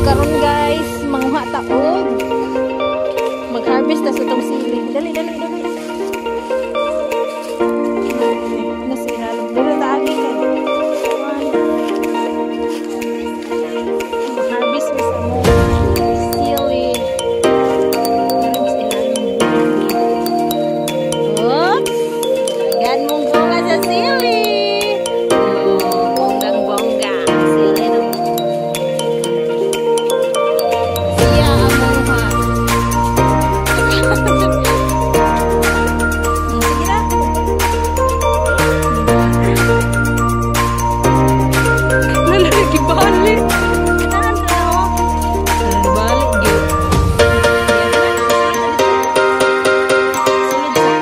Karon guys, manguha ta og mag-harvest ta sa tong sili. Dali, dali, dali. Nasa ilalim. Dali ta agi kay. Mag-harvest mi sa mo sili. Dali sa ilalim. Oops! Dagan mong bunga sa sili. Oh, bonggang bongga. Sili no. Siya ang mungha. Sige na. Lalagi balik. Kanahan na oh. Lalagi balik gyud. Sulod sa.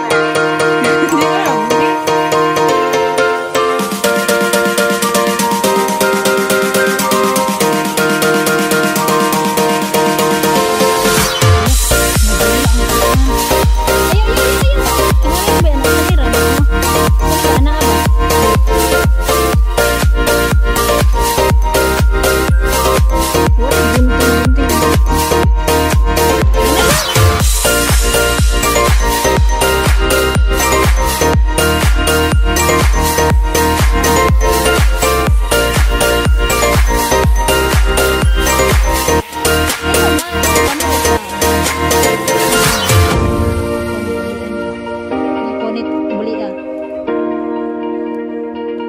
Di ba ramli? Ayaw, ayaw, ayaw. Tinawag ba yan? Kanira, no? Ano ba? Ana ba? Wala, gunting-gunting. Ano na? Ayaw na. Ano ba? Punit, buli ah.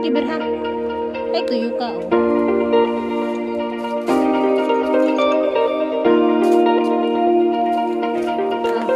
Kiber ha? Ay, tuyo ka oh. Ah.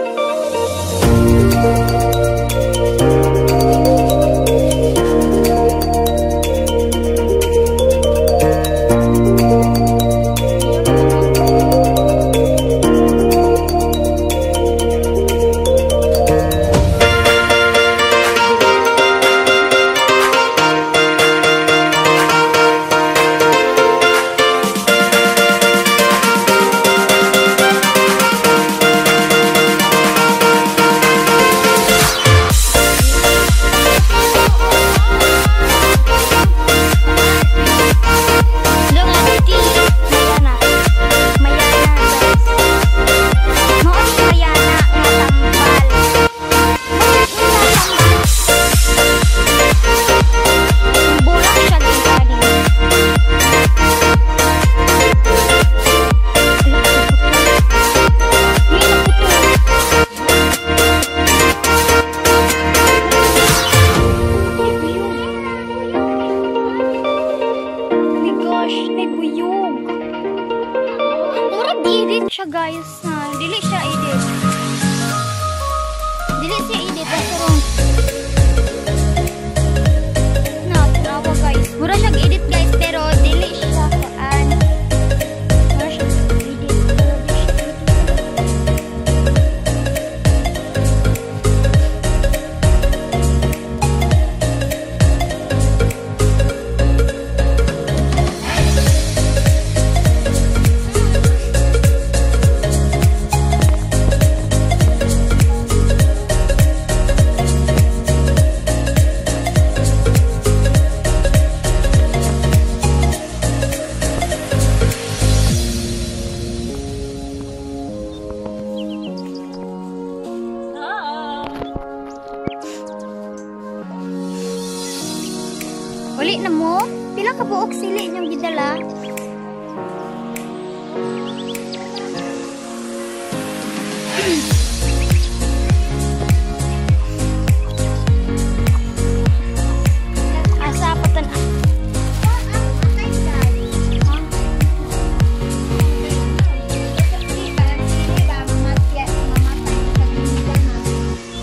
Look at the Mayana. Mayana, guys. Mao ni Mayana nga tambal. Mao ni tambal. Bulak siya din ani. Ala, naputol. May naputol. May buyog. My gosh, may buyog. Murag edit siya, guys, ha. Dili siya edit. Dili siya edit. Basta ron. Na, tanawa, guys. Mura siya edit, guys, pero dili siya kuan. Mura siya edit, pero di siya edit. Ah. Uli na mo? Pila ka buok sili inyong gidala? Asa patan.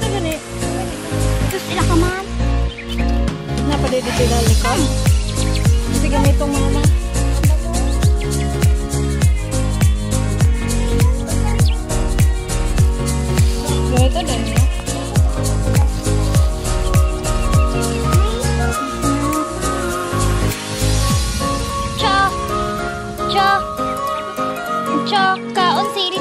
Ano gani? Tapos ila ka man. Napadito ilalim ko. Kasi ganitong mama. Ganito din, no? Cha. Cha. Cha. Kaon sili.